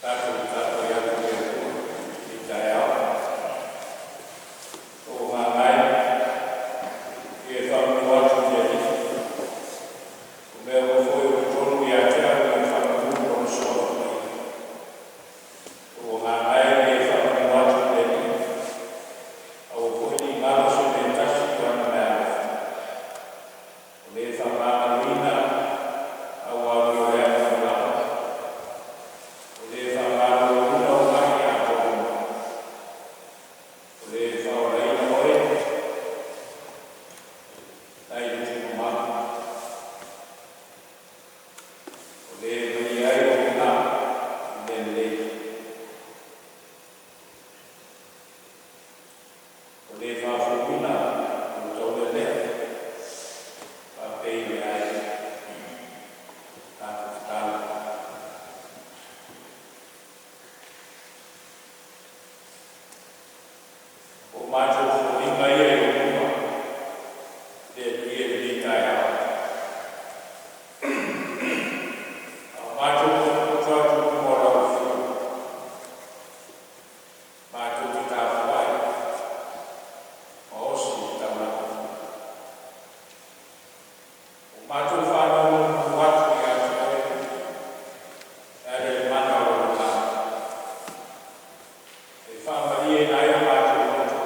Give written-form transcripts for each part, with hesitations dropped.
Tatou tapuai atu i le Atua i lenei taeao, o gaga'e, ia e faamanu atu i le Alii, o mea uma foi ua i totonu ia te a'u ia faamanu i Lona Suafa Paia. Ua gagae le faamanu atu i le Alii, aua foi nei galo se mea e tasi o ana meaalofa, o le faamagaloina auauna o le agaimalama, o le faamaloloina ou mai atoa uma, o le faaolaina oe mai le tuumamalu, o le vaia ai lou manao i mea lelei, o le faafouina lou taulealea faapei o le aija. Tatou tatalo. O matou foliga ia i lou luma le Alii e i lenei taeao, a o matou potopoto atu i luma o lau Afio, matou te tapuai ma osi le taulaga. Ua matou faanonomanu atu ia te Oe e ala i le mana o Lou Agaga, e faamalieina ai o matou loto.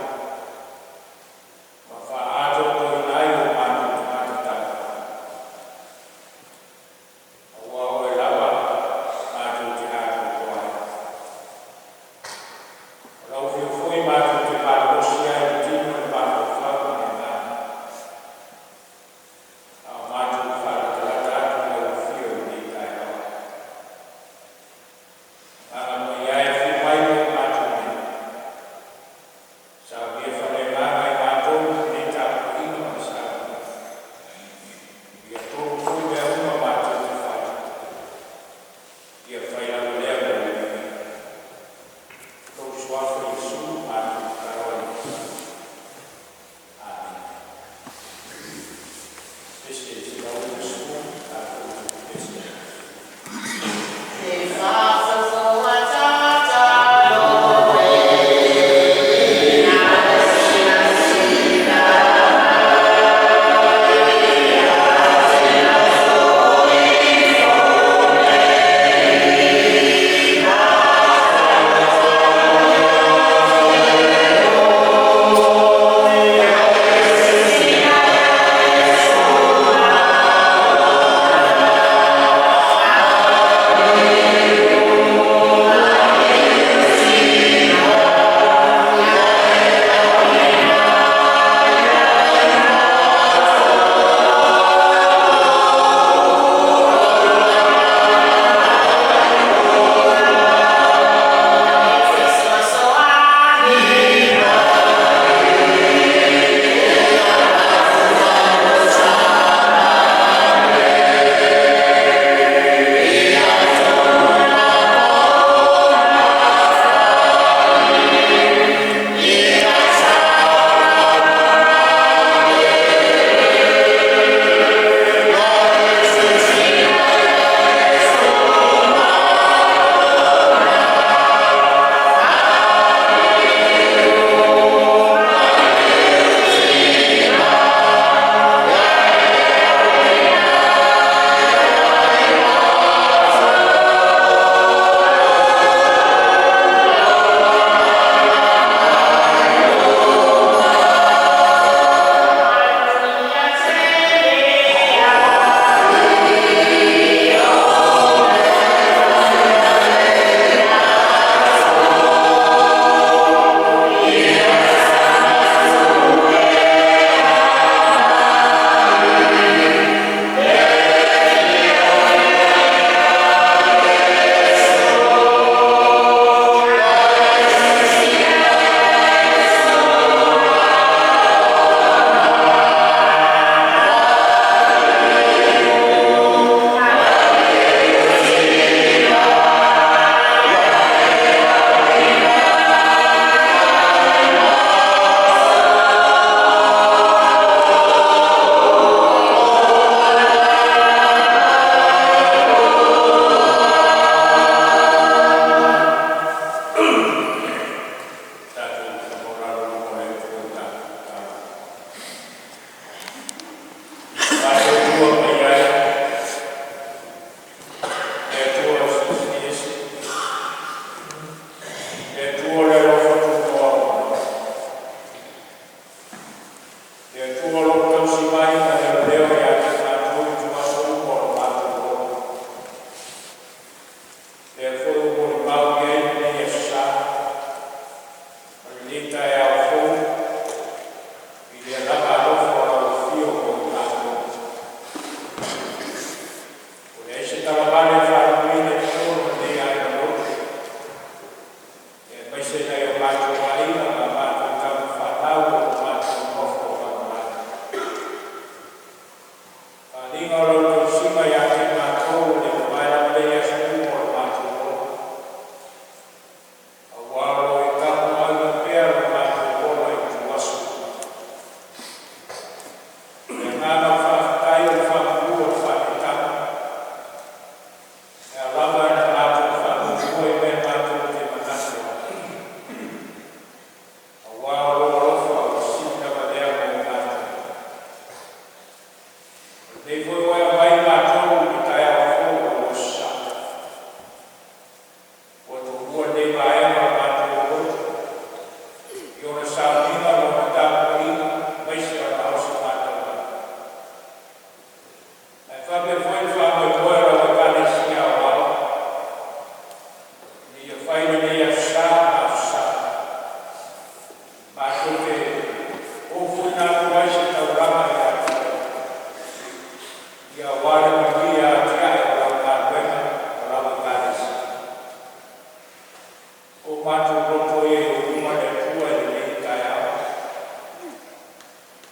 O matou loto ia i ou luma le Atua i lenei taeao,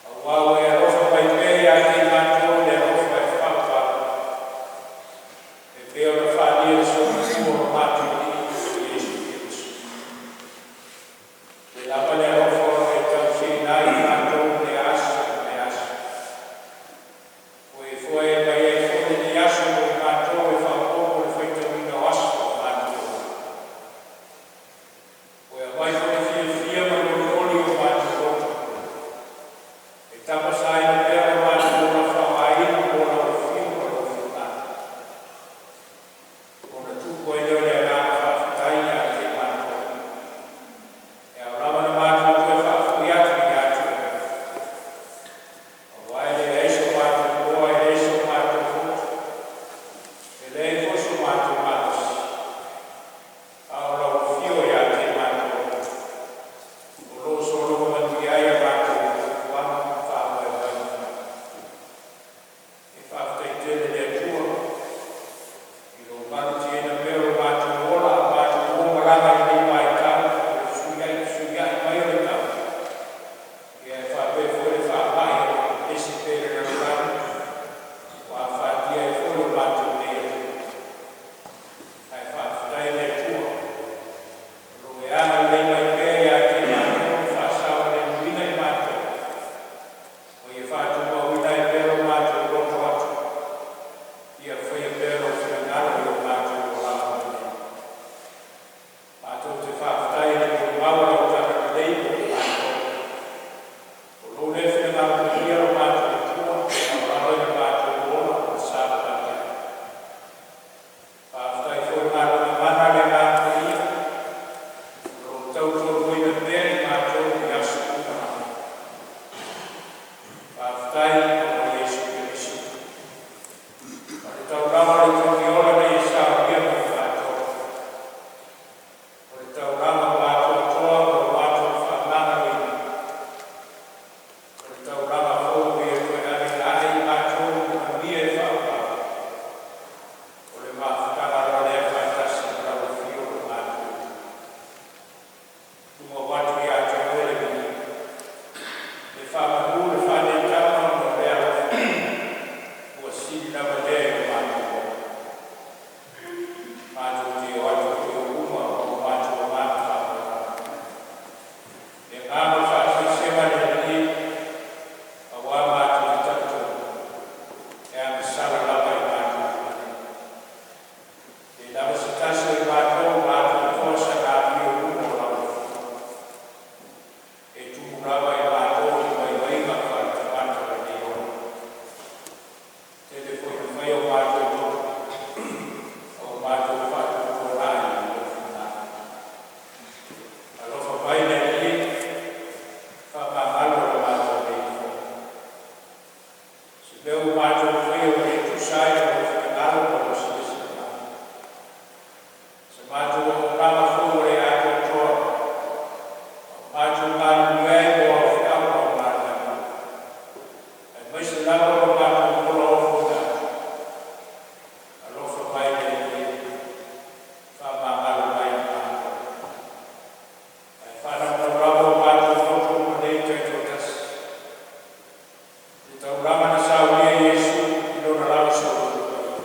aua ua e alofa mai pea ia te i matou i le alofa e faavavau, e pei ona faaalia i le soifua o lo matou Alii Iesu Keriso. O le a lava le alofa o lo o e tausiaina ai i matou mai lea aso i lea aso. Ua e foai mai ai foi lenei aso mo i matou e faaopoopo i le faitauina o aso o lo matou ola. Ua e aumai foi le fiafia ma le olioli i o matou loto, e tapasaina pea lo matou ola faaaogaina mo lau afio ma lou finagalo. Ona tupu ai lea o le agaga faafetai ia te i matou, e ao lava ona matou toe faafoi atu ia te Oe, aua e leai so matou iloa, e leai so matou fotu, e leai foi so matou malosi, a o lau afio ia te i matou o lo o sologa manuia ai a matou fuafuaga ma faamoemoega fai. E faafetai tele i le Atua i lou malutiaina pea o lo matou ola a o matou o malaga i lenei vaitau o le fesuiai fesuiai mai o le tau, ia e faapea foi le faamai o lo o pepesi pea i le lalolagi ua afatia ai foi lo matou nei atunuu. Ae faafetai i le Atua o lo o e agalelei mai pea ia te i matou ma faasaogalemuina i matou, ma ia faatumauina ai pea lo matou loto atu, ia faia pea lou finagalo i lo matou olaga mai nei. Matou te faafetai i le molimau a lau talalelei mo i matou. O lou lea finagalo paia lo matou Atua, e ao lava ona matou ola ma savavali ai. Faafetai foi i galuega mana a le Agaga Paia o lo o tautoaluaina pea i matou i aso uma lava. Faafetai ona o Iesu Keriso. O le taulaga o le togi ola na ia saunia mo i matou. O le taulaga ua atoatoa mo lo matou faamagaloina. O le taulaga foi ua ia toe aveina ae i matou mo manuia e faavavau. O le mafutaga lava lea faatasi ma lau Afio lo matou Atua. Tumau atu ia te Oe le viiga, le faamanu, le faaneetaga ona o le alofa, ua sili lava lea i lo matou ola. Matou te o atu foi i ou luma ma o matou agaga faaaloalo, le agaga o le faatoesega le Alii, auā matou te talitonu, e agasala lava i matou tuleiga. E leai lava se tasi o i matou ua atoatoa sana amio i luma o lau Afio. E tumu lava i matou i vaivaiga faaletagata o lenei ola. Tele foi ina fai o matou loto a ua matou faatuatuanai i lou finagalo. Alofa mai le Alii, faamagalo lo matou nei fono. Se mea ua matou faia ua le tusa ai ma lou finagalo ma lou silasila mai. Se matou auaunaga foi ua le atoatoa, a o matou galulue ai mo ao feau ma au galuega, aemaise lava lo matou ola ofoina atu. Alofa mai le Alii, faamagalo mai i matou. Ae faanaunau lava o matou loto ma nei taitoatasi, i le taulaga na saunia e Iesu i lona lava soifua paia,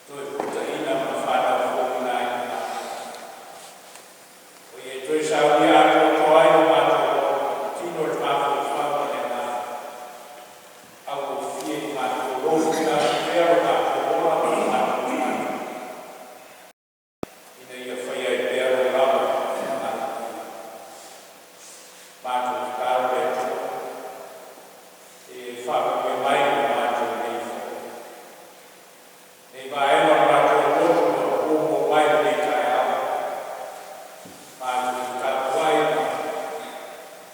toe putaina ma faanaufouina ai ma matou. Ua ia toe saunia atoatoa ai lo matou ola, tino i le mafaufau ma le agaga, augofie i matou ofuina atu pea lo matou ola ma lo matou tagata, ina ia faia ai pea lou lava finagalo paia. Matou tatalo le Atua, e faamanuia mai i lo matou nei fono. Nei vaega o le matou loto o lo o muamua mai lenei taeao, matou te tapuai ma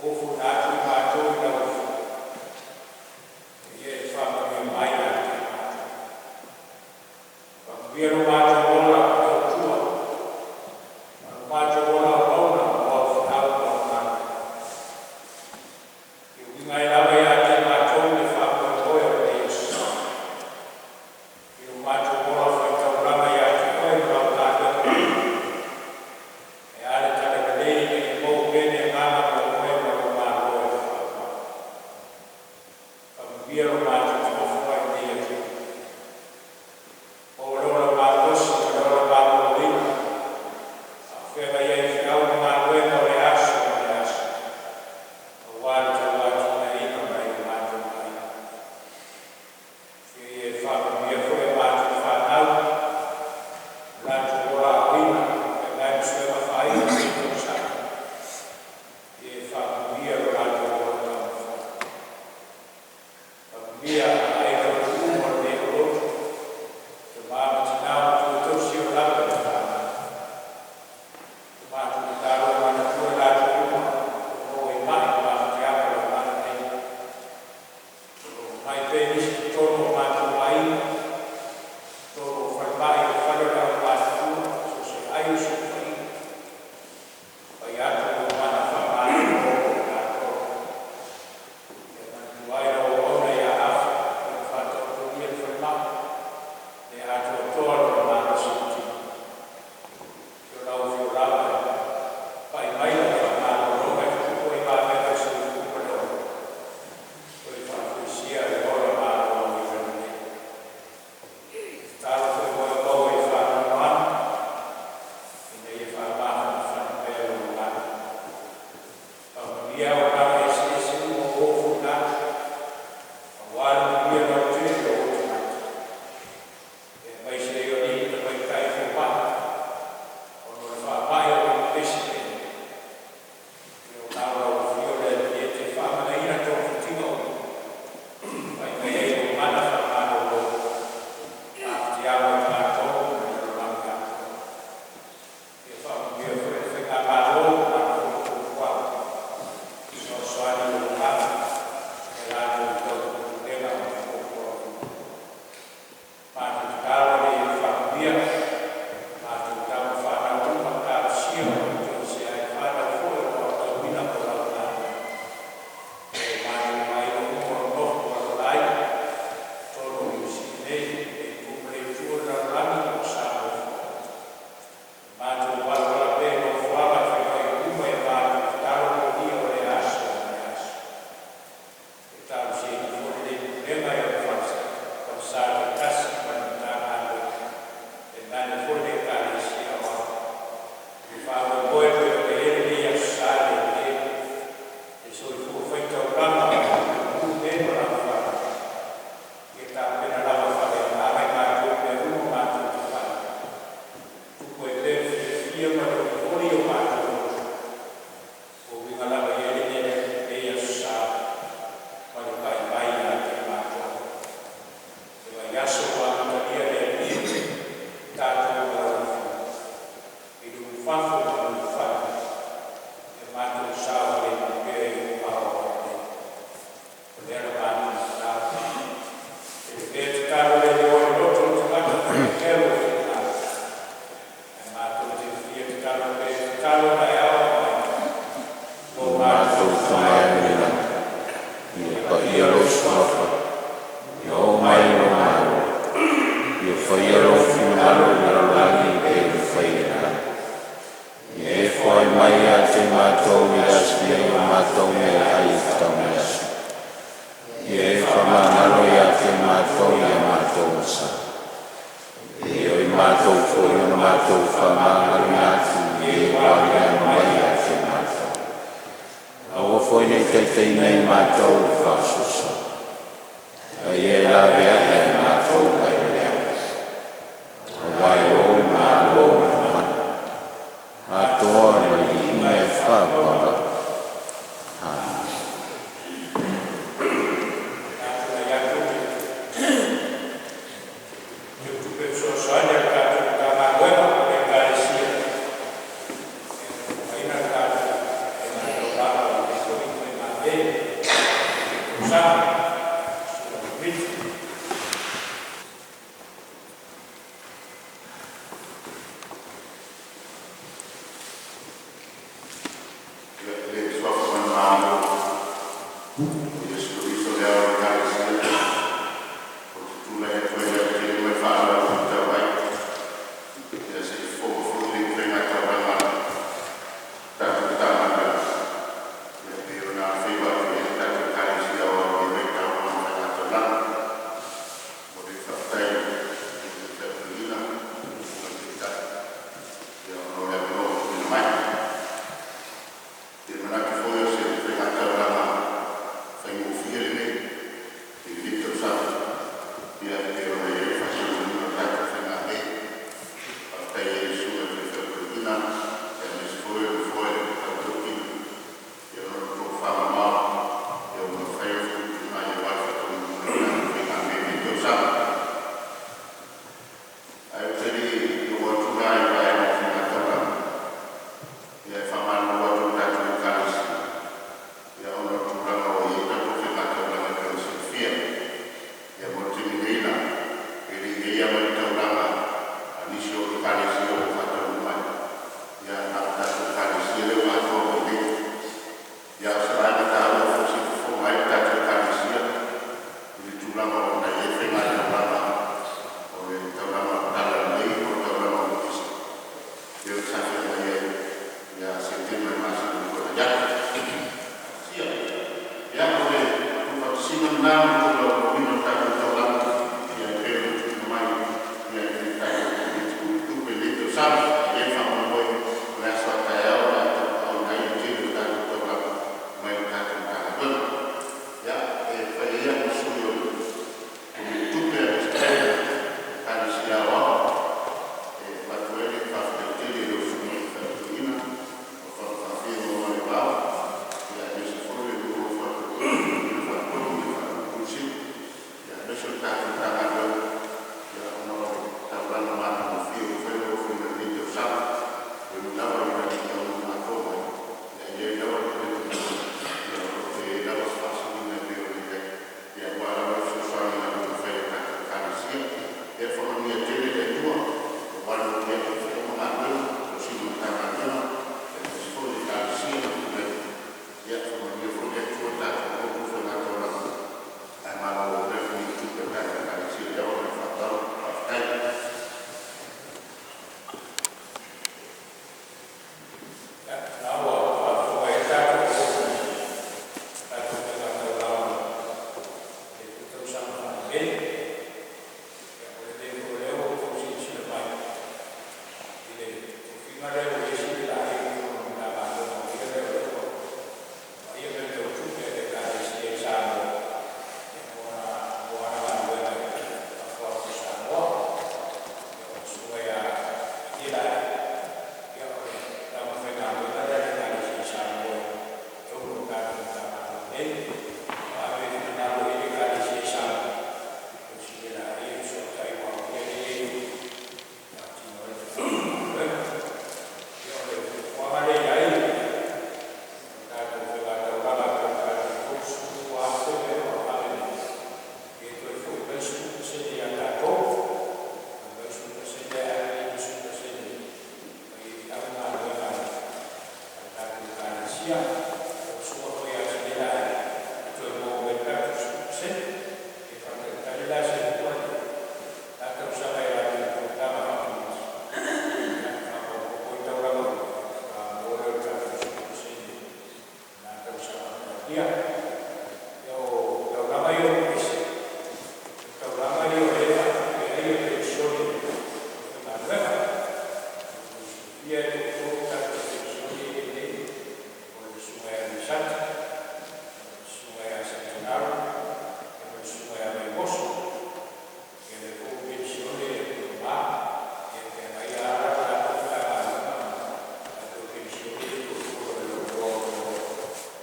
ofoina atu i matou i lau Afio, ia e faamanuia mai ia te i matou. Faamanuia lo matou ola tautua ma lo matou ola auauna mo au feau ma au galuega. E uiga ai lava ia te i matou le faamoemoe o lenei aso. I lo matou ola faitaulaga ia te Oe ma lau galuega paia. ai osofaiga, fai atu lou mana faamalolo mo i latou. Ia manatua ai lau auauna ia Afa i le faataotolia i le falemai, le atoatoa lona malosi o le tino. O lau afio lava e pai mai lau faamalologa e tutupu ai mavega o le soifua ma le ola, toe faafoisia le ola maloloina lelei. Tatalo foi mo e maua i le faanoanoaga, ina ia faamafanafana pea lou agaga. Faamanuia auaunaga eseese uma ua ofoina atu, aua le manuia lautele o ou tagata, aemaise ai o alii ma tamaitai fomai, ona o le faamai o lo o pepesi nei, ia o lena ua i lau afio le Alii e te faamagaloina togafitiga uma, fai mai ai lou mana faamalolo, mafatiaga o i matou ma le lalolagi atoa. Ia faamanuia foi i le Faigamalo ma ana foi fuafuaga, fesoasoani i lou Agaga ia latou taualuga ma fuafuaga uma. Matou tatalo Alii ia faamanuia matou tama fanau uma talosia o lo o toesea ai fanau foi o lo o aotauina mo lau galuega. O matou aiga uma o lo o nofo ma alaala ai i totonu o Niu Sila nei, lenei itu ma le itu o le lalolagi po o Samoa foi. Matou valavala pea i nofoaga e fai uma i a matou tatalo molia o lea aso ma lea aso. E talosiaina foi lenei pulega i ona falesa taitasi ma le Matagaluega, tainane foi le Ekalesia Aoao. E faamoemoe e pei ona i ai lenei Aso Sa le le soifua faitaulaga ma filemu ma lava ia tapena lava faaleagaga i matou mea uma matou te fai, tupu ai pea le fiafia ma le olioli o matou loto, ua uiga lava i ai lenei Aso Sa ma le pai mai ia te i matou. Le vaiaso ua amatalia e le Alii tatou alafua i lufilufi fale ma lufilufi, ia matou saogalemu pea i ou ao agalelei. O lea la matou tatalo. E pea tatalo le iloa e loto le tagata po o fea lou finagalo, ae matou te fia tatalo pea i le tatalo na e ao mai, lo Lo matou matou Tama Tama e e i le le lagi, lagi, ia paia lou Suafa, ia oo mai lou Malo, ia faia lou finagalo i le lalolagi e pei ona fai i le lagi. Ia e foai mai ia te matou i le aso nei o matou meaai e tatau mo le aso. Ia e faamagalo ia te matou i a matou osa, e pei foi ona matou matou faamagaloina atu i e ua ameaga mai ia te matou. Aua foi nei taitaiina i matou i le faasoasoa, a ia e laveai ia i matou mai le leaga. Auā e Ōu le Malo ma le mana, atoa ma le viiga e faapapa. Amene. Tulai atu e teutupe fesoasoani a le tatou Matagaluega ma le Ekalesia e fofogaina le tatou faitaulaga i lenei foi faigamea. Taumafai atu. Ia, o le tuufaatasiga lena ma le tolaulauina o le tatou Taulaga e pei ona tuuina mai e le tatou Komiti Tupetupe i lenei tausaga. E i ai le faamoemoe o le aso a taeao o le a tauaaoina ai le tele o le tatou taulaga mai le tatou Matagaluega. Ia, e fai ai a'u ma sui o le Komiti Tupe aemaise foi o Ekalesia Aoao e avatu ai le faafetai tele i lau Susuga i le Fale Toeaina Afaafia Manualevao, aemaise foi le lua nofo a toeaina, le Faletolu ma le Faleupolu Sili, aemaise o le tatou Matagaluega ona o le taulaga matagofie ua fai lau Afioga i lenei tausaga. E ui lava ina le i taunuu atoa mai, ae i ai lava le talitonuga o lo o toe i ai lava si faasiliga e pei ona i ai aua lava le fesoasoani i galuega fai a le tatou Ekalesia. Ia faamanuia tele le Atua aua le faiga ma galuega, tausiga o Matagaluega aemaise foi o Ekalesia ma tulaga. Ia faamanuia foi le Atua i le tatou faigataulaga ae malalo pea le Komiti Tupe a le tatou Ekalesia. Le ava ma le faaaloalo. Faafetai. Ia, o lena ua faafofoga i ai le tatou faigataulaga i le tausaga faalenei. Ia, o lenei foi o lea ua outou silasila mai i le tofiga lea ua i ai Sililaai i totonu o le Matagaluega, o ia lea o lea ua vaaia mea tau tupe a le Ekalesia i Samoa mo ana galuega e fafo atu i Samoa. Ia, o le susuga ia Sililaai, o le tama faigaluega lea a le Ekalesia i Samoa i totonu o le tatou Matagaluega nei. O a mea e finagalo i ai le Ekalesia i Samoa, o Sililaai e fesootai aua o ia lea e i ai e faatino ai le tatou galuega. Ia, o le fuafuaga lea e i ai o le tatou faigataulaga pe $32,000 lea ua ave nei, ia toe foi mai le 10% ia tatou, o le 80% ae ave le 20% e fai ai lava galuega a le tatou Ekalesia. O le susuga foi ia Sililaai e toe maua mai ai le tatou 10%. E faatalitali la se 2 i le tausaga i a latou fonotaga faakomiti e faaopoopo ai taulaga faatoa maua lea o le tatou 10% i lena tausaga moomia. Ia, o taulaga ia o pese, o taulaga ia o lea e faatupe ai penisione a le aufaigaluega. Mo le silafia e toatolu tatou penisione ia e i ai nei, o le susuga ia Lisati, o le susuga ia Saogenaro ma le susuga ia Vaimoso. Ia lea foi ua penisione Toma, ia e feagai lava la le tatou Matagaluega ma tatou penisione ia e toatolu o le loaloa o Toma.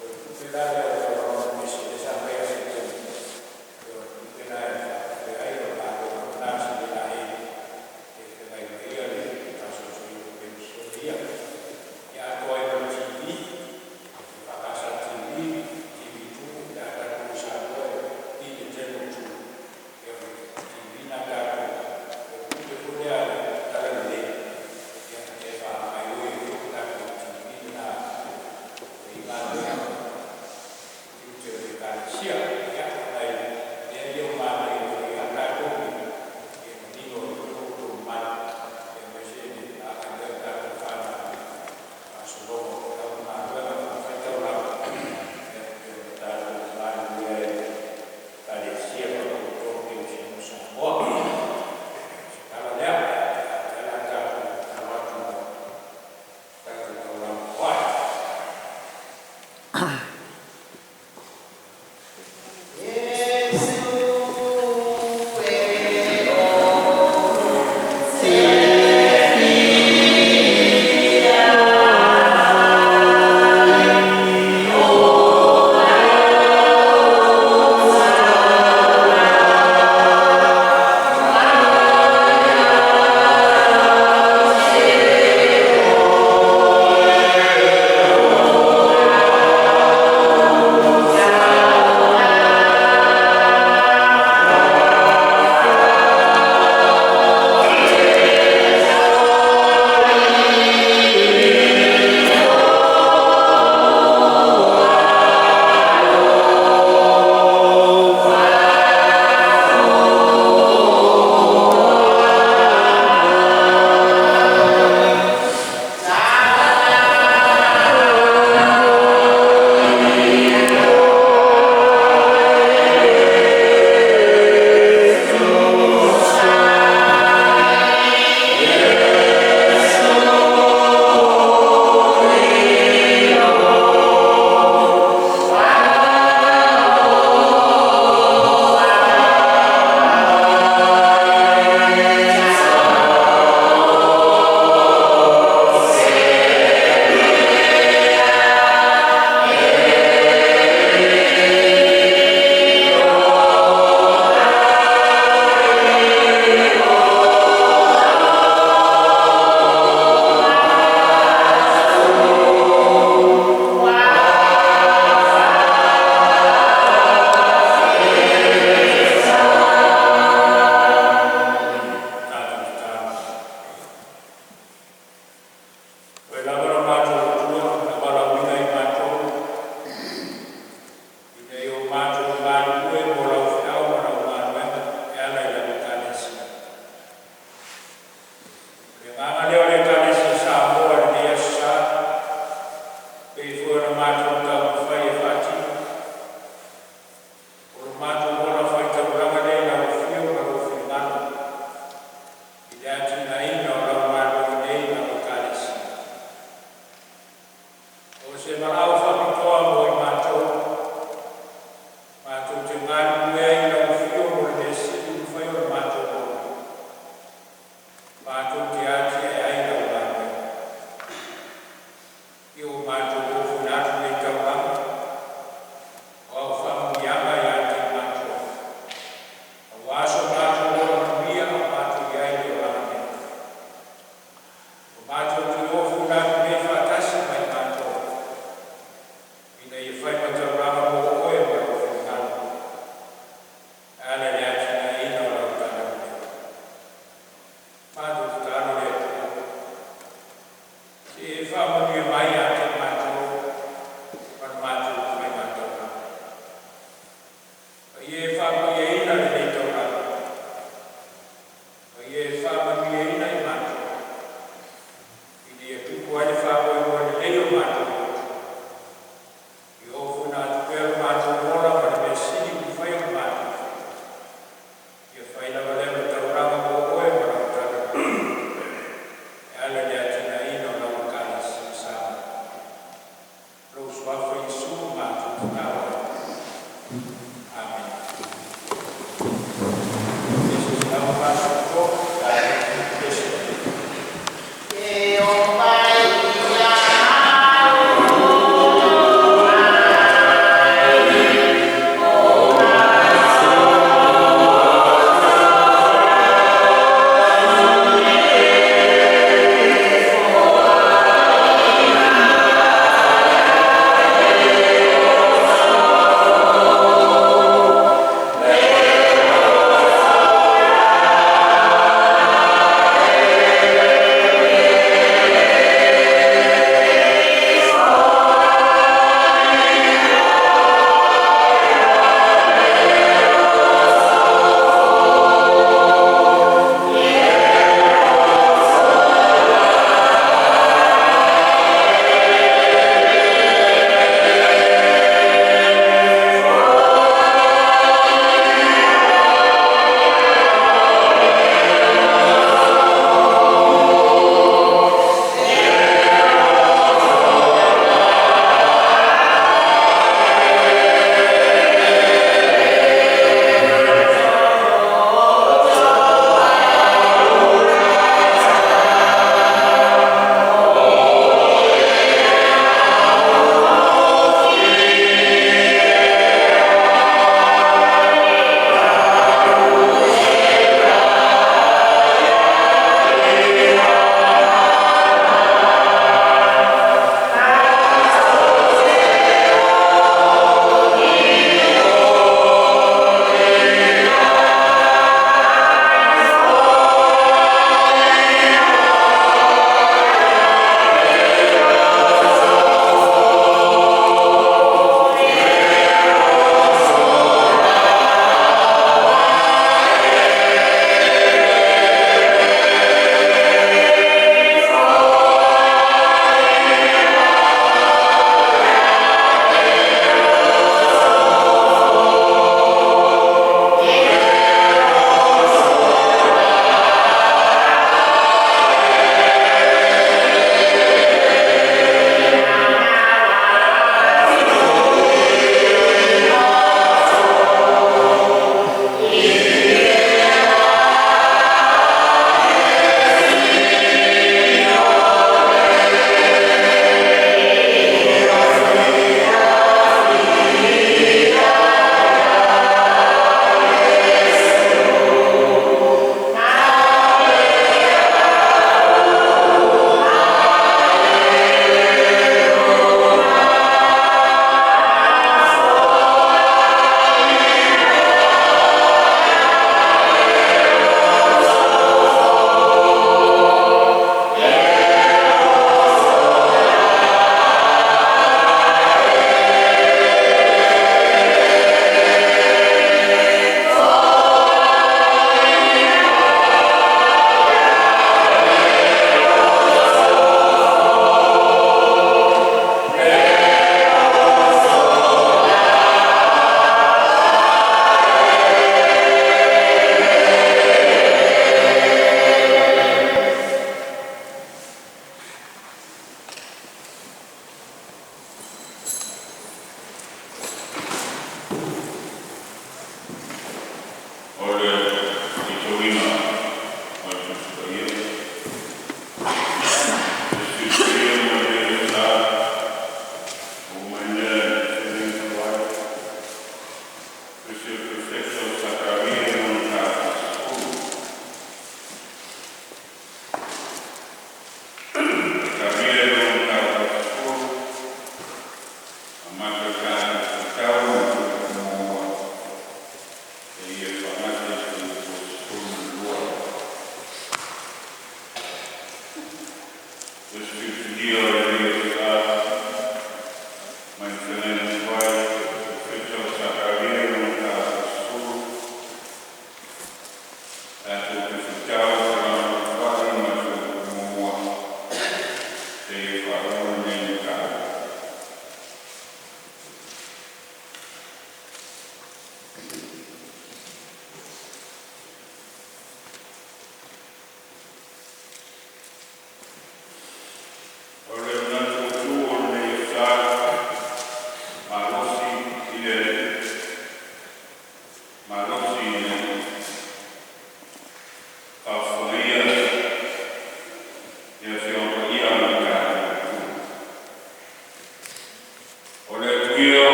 O le tupe la lea o le taulaga pese lea sa fai ia Setema, o le tupe lena e faatupe ai o le galuega foi lena a Sililaei e feagai ma ia le gasoiosoia o penisione ia. Oe lava lo matou Atua na valaauina i matou ina ia o matou galulue mo lau feau ma lau galuega e ala i lau Ekalesia. O le agaga lea o le Ekalesia Samoa i lenei aso Sa, e pei foi ona matou taumafai e faatino, o lo matou ola faitaulaga lea i lau afio ma lou finagalo i le atinaeina o lau galuega nei i lau Ekalesia. O se valaau faapitoa mo i matou, matou te galulue ai i lau afio mo le mea sili ua mafai ona matou maua, matou te atiae ai lau galuega. Ia ua matou ofuina atu lenei taulaga, o au faamanuiaga ia te i matou, aua so matou ola manuia a o matou i ai i le olaga nei. Ua matou ofuina atu nei faatasi ma i matou, ina ia fai ma taulaga mo Oe ma lou finagalo, e ala i le atinaeina o lau Talalelei. Matou tatalo le Atua, se i e faamanuia mai ia te matou ma le matou faigataulaga. Ma ia e faapaiaina lenei taulaga, ma ia e faamanuiaina i matou, ina ia tupu ai le faamoemoe lelei o matou loto, ia ofuina atu pea lo matou ola ma le mea sili ua mafai ona matou faia, ia fai lava lea ma taulaga mo Oe ma lau Talalelei, e ala i le atinaeina o lau Ekalesia Samoa.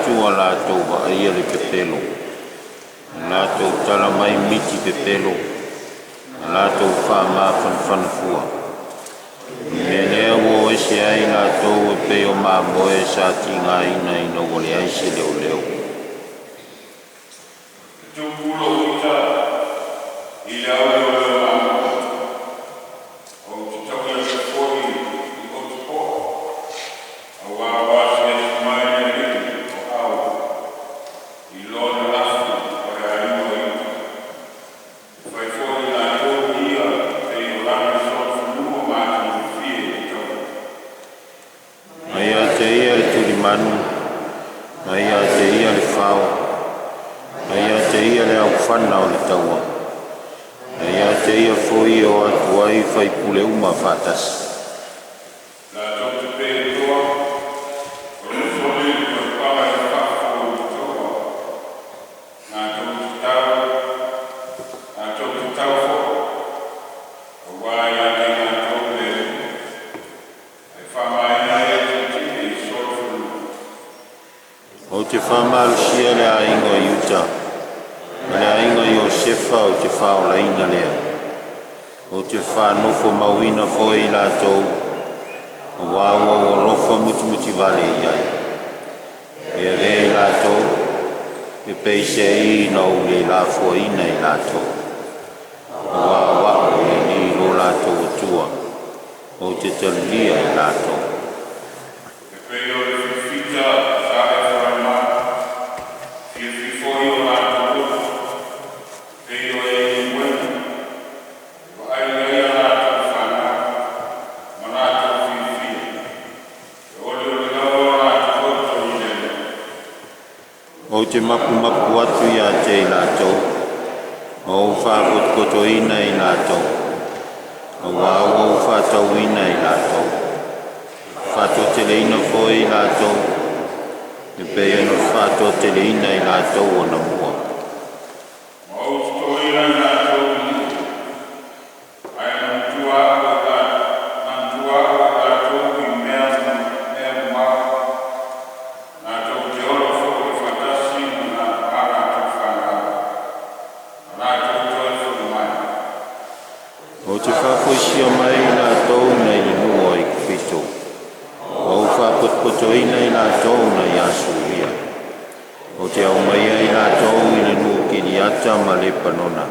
atu a latou vaaia le pepelo, na latou tala mai miti pepelo, na latou faamafanafana fua. O le mea lea ua o ese ai latou e pei o mamoe sa tigaina ina ua leai se leoleo. E tupu lou ita i le auleoleo mamoe, ou te taui atu foi i otupoa, auā ua asiasi mai le alii o ao i lona lafi o le aiga o Iuta, e fai foi i latou ia pei o lana solofanua matagofie i le taua. Mai ia te ia le tulimanu, mai ia te ia le fao, mai ia te ia le aufana o le taua, mai ia te ia foi e o atu ai faipule uma faatasi. Latou te petoa, o lo o soli le taupala i fafo i le taua, latou te tau foi, auā ia te i latou le Alii, ae faamaea ai tilotilo i solofanua. Ou te faamalosia le aiga o Iuta, ma le aiga o Iosefa ou te faaolaina lea. Ou te faanofomauina foi i latou, auā ua ou alofa mutimutivale i ai. E avea i latou, e peiseai na ou le lafoaina i latou. Auā o a'u o le Alii lo latou Atua, ou te talia i latou. E pei o le fifita sa Eferaima, fiafia foi o latou loto, pei o e uena, e vaai ai a latou fanau, ma latou fiafia, e olioli lava o latou loto i le Alii. Ou te mapumapu atu ia te i latou, ma ou faapotopotoina i latou, auā ua ou faatauina i latou. Faatoateleina foi i latou, e pei ona faatoateleina i latou anamua. Ma ou totoina i latou i liu, ae manatua au e latou i mea mamao, latou te ola foi faatasi ma a latou fanau, ma latou toe foi mai. Ou te faafoisia mai i latou nai le nuu o Aikupito, ma ou faapotopotoina i latou nai Asuria. Ou te aumaia i latou i le nuu o Kiliata ma Lepanona,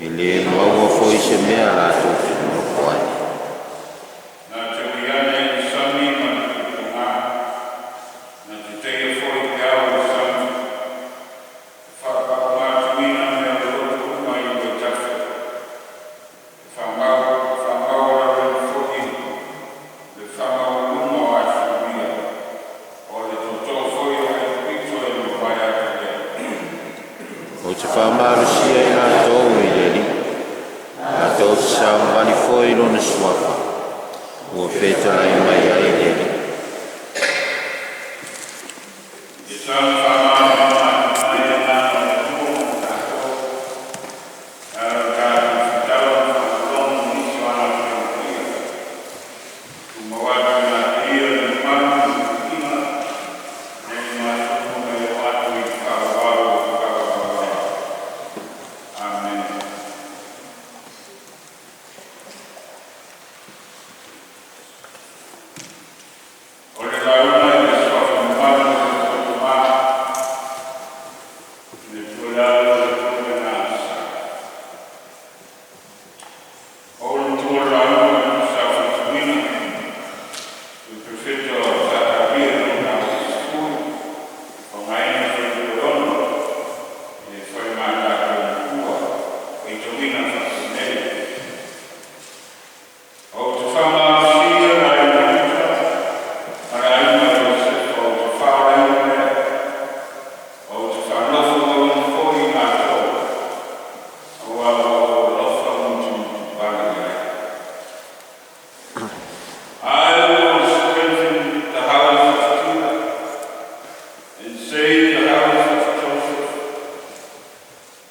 e lē maua foi se mea latou te nonofo ai. Na te ui ane i le sami ma le puapuaga, na te teia foi peau o le sami, e faapaaogatuina mea loloto uma i vaitafe, e faamaualaloina foi le faamaualuga o Asuria, o le tootoo foi o Aikupito e mavae atu lea. Ou te faamalosia i latou i le Alii, latou te savavali foi i lona suafa, ua fetalai mai ai le Alii. Ia saga faamalamalama atu mai le agaga o le Atua mo tatou, e ala i le tatou fitau ma faalogologo i nisi o ana Afioga Paia. Tumau atu ia te Ia le mamalu ma le viiga, nei ma aso uma e oo atu i le faavavau o le faavavau ai. Amene. O le lauga i le suafa mamalu o le Atua Tama, le Atua le Alo, le Atua le Agaga Sa. O le matua o le lauga sa faitauina, le Perofeta Sakaria lona 10, faaaogaina le fuaiupu e 6, e fai ma tatou matua, faitauina faapenei. Ou te faamalosia le aiga o Iuta ma le aiga o Iosefa, ou te faaolaina lea, ou te faanofomauina foi i latou, auā ua ou alofa mutimutivale i ai. I will strengthen the house of Judah and save the house of Joseph.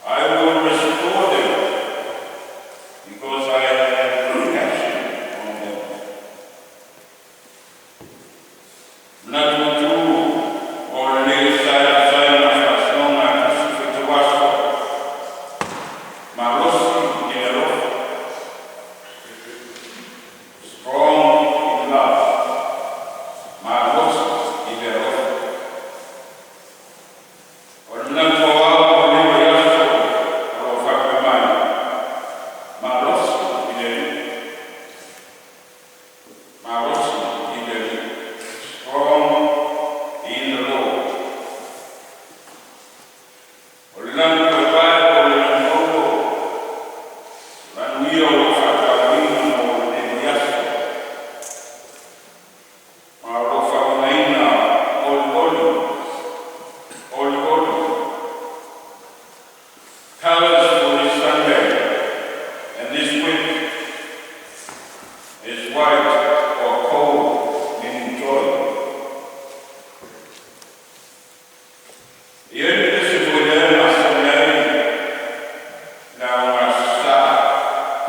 I will restore them because I have compassion on them. Manatu o E ai le pese foi lea e masani ai le aoga Sa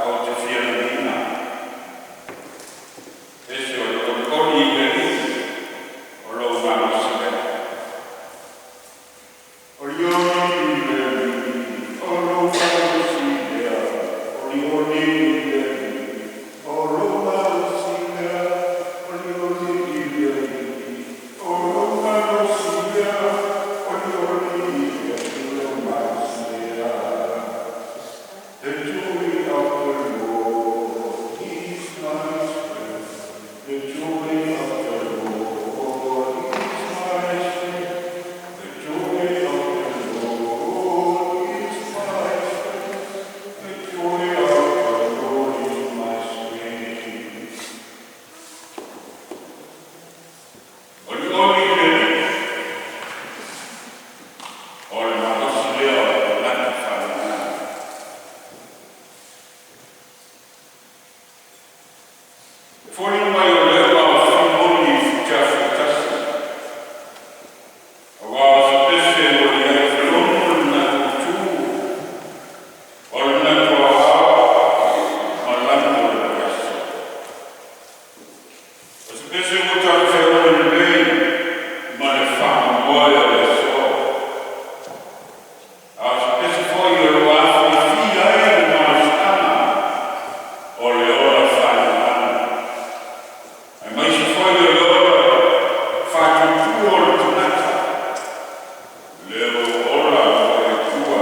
ou te fia luina. Pese o le olioli i le Alii, o lou malosi lea. Olioli i le Alii, o lou malosi lea. Olioli i le Alii, o lou malosi lea. Olioli i le Alii, o lou malosi lea. Olioli i le Alii, o lou malosi lea. The joy of the Lord is my strength. The joy of the Lord is my strength. The joy of the Lord is my strength. The joy of the Lord is my strength. Olioli i le Alii, o le malosi lea o le tagata faaleagaga. E foliga mai o lea ua aofia moni i fitiafu e tasi. Auā o se pese ua i ai felono le manatu autu, o le manatu aoao ma lagi o le vaiaso. O se pese ua talafeauga lelei ma le faamoemoe o le aso. A o se pese foi o lo o afiafia ai le malosiaga o le ola faaleagaga. Aemaise foi o le ola faatuatua o le tagata, lea ua ola mo le Atua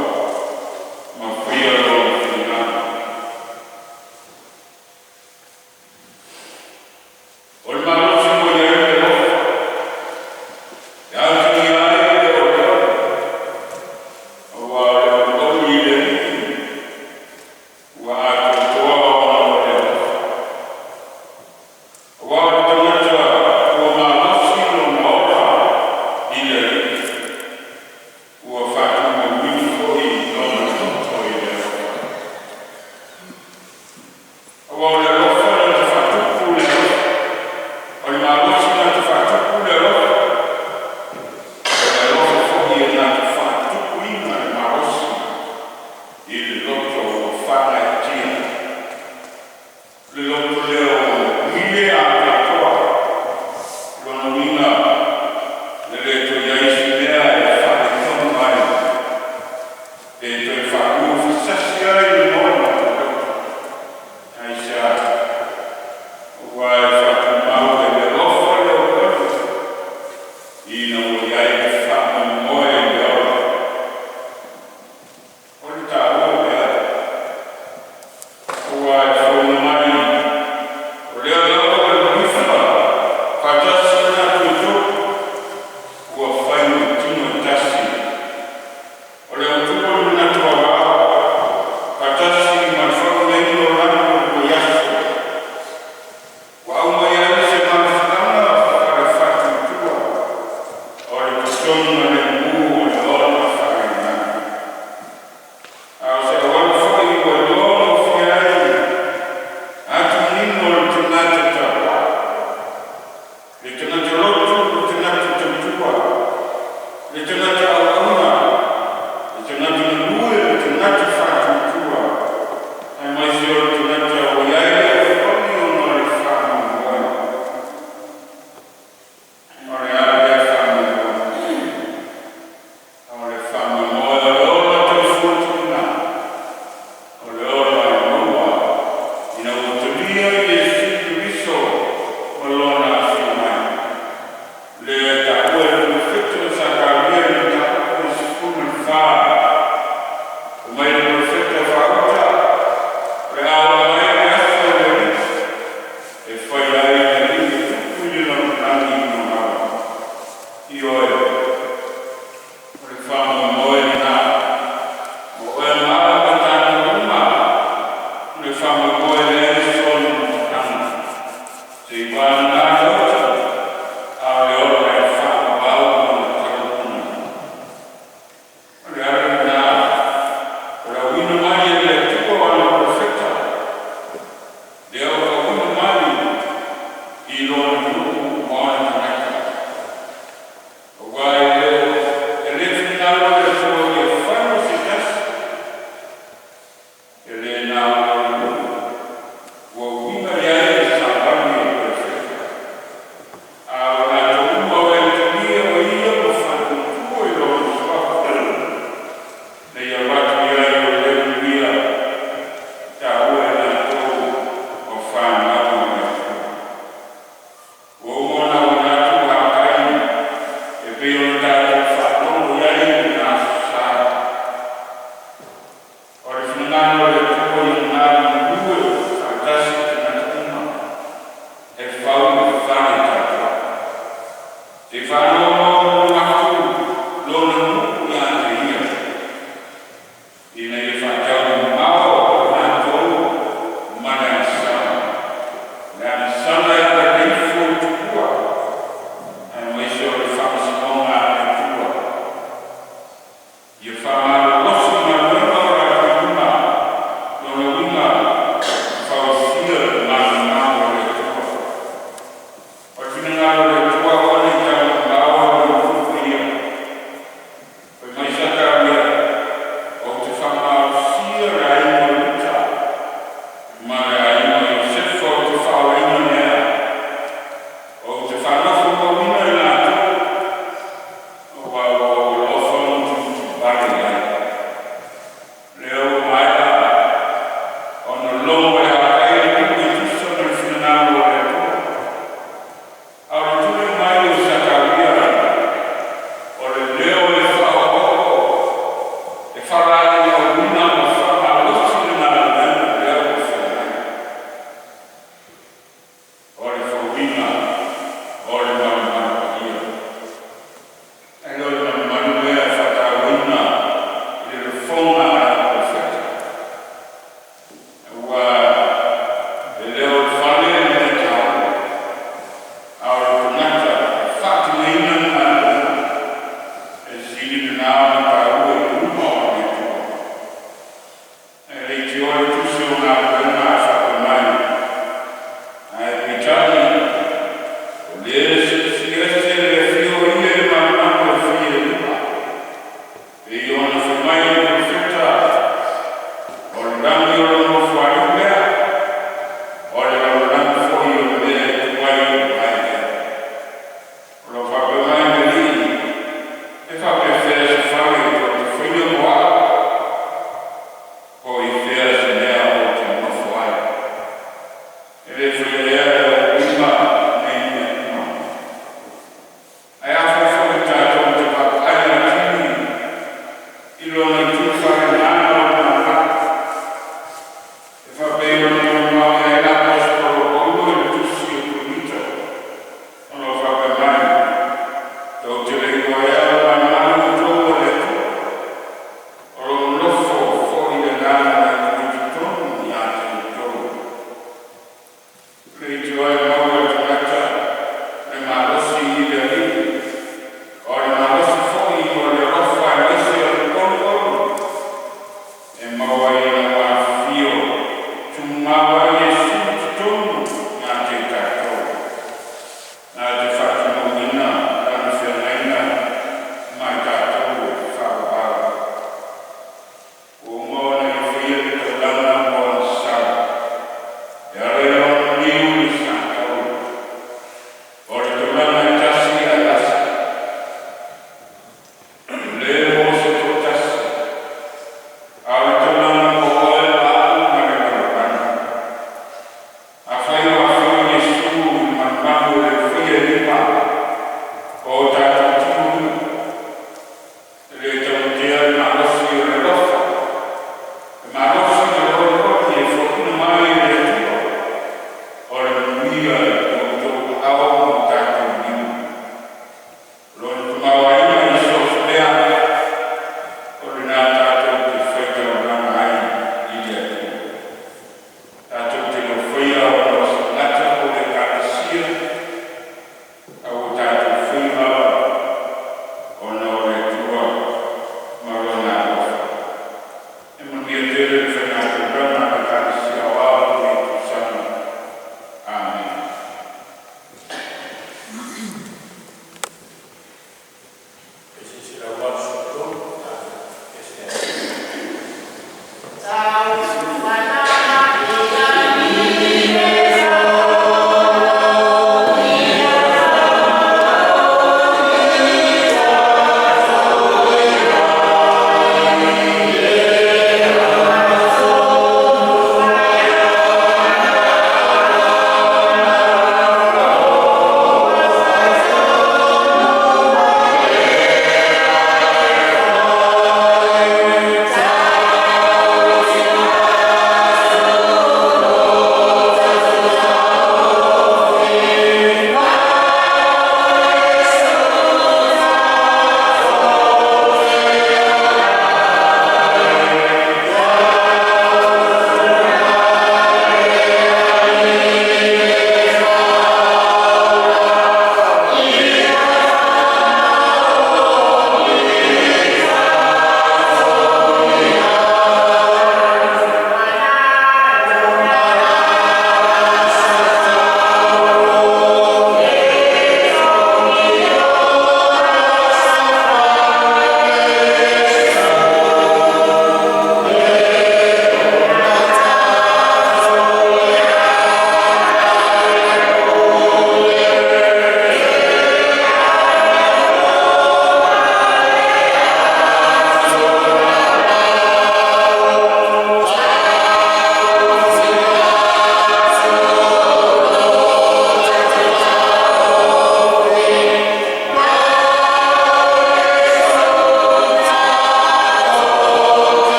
ma faia lona finagalo. O le malosi ua i ai le alofa, e atagia ai le olioli, auā o le olioli i le Alii ua atoatoa ona o le alofa. Auā o le tagata ua malosi lona ola i le Alii, ua faatumauina foi lona toto i le alofa. Auā o le alofa na te faatupu le alofa, o le malosi na te faatupu le alofa, o le alofa foi e na te faatupuina le malosi i le loto ua faagaeetia. Le loto lea ua mile atoatoa, lona uiga e le toe i ai se mea e faaletonu ai, pe toe faaluafesasi ai lagona o le loto. Aisea? Auā e faatumau e le alofa le olioli, ina ua i ai le faamoemoe i le ola. O le taua lea, auā e foliga mai o lea lava le malifa faatasi ma tatou e tolu ua fai ma tino e tasi. O le autu o le manatu aoao faatasi ma le faauigaina o lagi o le vaiaso ua aumai ai se malosiaga faale-faatuatua o le totogi lemu o le ola faaleagaga. A o se auala foi ua iloa gofie ai atu manino o le tagata tapuai, le tagata lotu, le tagata tautua, le tagata auauna, le tagata galue, le tagata faatuatua, aemaise o le tagata ua i ai le olioli ona o le faamoemoe. O le a lea faamoemoe? O le faamoemoe o le ola taufuatina, o le ola e maua ina ua talia Iesu Keriso ma lona afio mai. Lea taua e le perofeta o Sakaria i le Aua ua ou alofa ma utiutivale i ai, lea ua maea ona logo e Hakai le nuu e tusa ma le finagalo o le Atua. A o le tuli mai o Sakaria, o le leo e faaoooo e faalaeiauina ma faamalosi le galuega lea ua feagai, o le fauina o le malumalu paia. Ae le o le malumalu lea e faatauaina i le lafoga a le perofeta, aua e le o le fale le mea taua, a o le tagata e faatinoina le galuega e.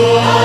Atua.